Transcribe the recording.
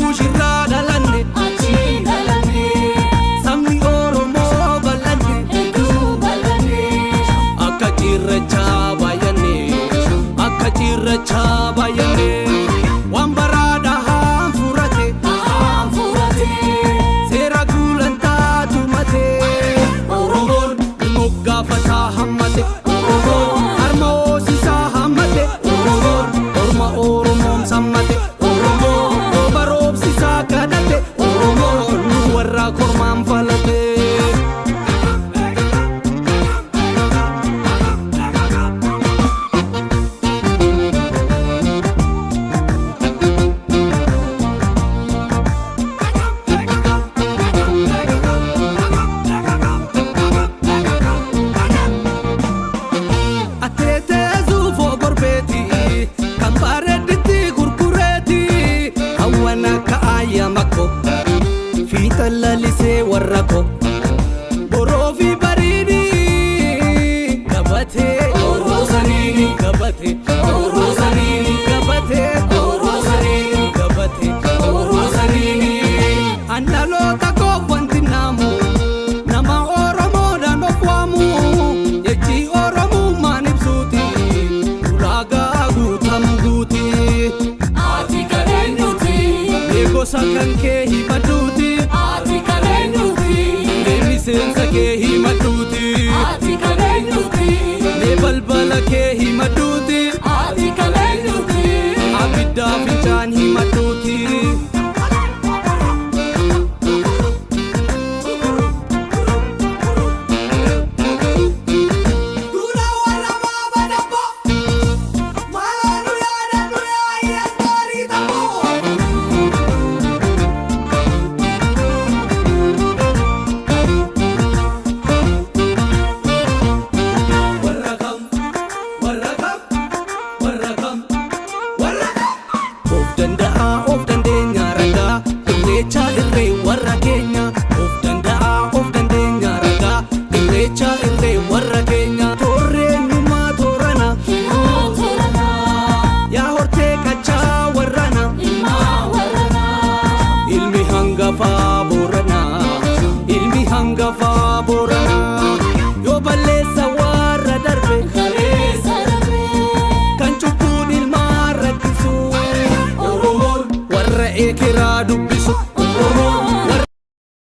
Kuushirraa dhalanne. Achii dhalanne. Sabni Oromoo bal'anne. Hedduu bal'anne. Akka cirrachaa baay'anne, akka cirrachaa baay'anne. Waan baraadha haan furate. Ahaan furate. Seera gulantaa tumate. Oromoon moggaafataa hammate. Oromoon harma hoosisaa hammate. Oromoon orma Oromoon sammate. Oromoon rooba roobsisaa kadhate. Oromoon nu warra kormaan falate. Ateetee zuufoo gorbeeti kan bareeditti gurgureeti hawwan akka ayyamakko fiixa lalisee warra ko boroo fi bariini gabatee Oroosaniini. Gabatee Oroosaniini. Gabatee Oroosaniini. Gabatee Oroosaniini. Andaloota koo wanti naamu nama Oromoodhaan of waamu jechi Oromummaan ibsuuti ulaagaa guutamu guuti. Ati kan eenyuti? Mee gosa kan kee himadhuuti. Ati kan eenyuti? Mee miseensa kee himadhuuti. Ati kan eenyuti? Mee balbala kee himadhuuti. Ati kan eenyuti? Abiddaa fincaan himadhuuti. Warra kam, warra kam, warra kam, warra kam. Of danda'aa, of dandeenya ragaa, irreecha irree warra keenya. Of danda'aa, of dandeenya ragaa, irreecha irree warra keenya. Toorri eenyummaa toorana, Ilmaa tooranaa. Yaa hortee qachaa warrana. Ilmaa warranaa. Ilmi hangafaa Booranaa, ilmi hangafaa Booranaa. Yoo balleessa warra darbe, Kaleessa darbee. Kan cubbuun ilmaan rakkisu. Oromoon warra ekeraa dubbisu.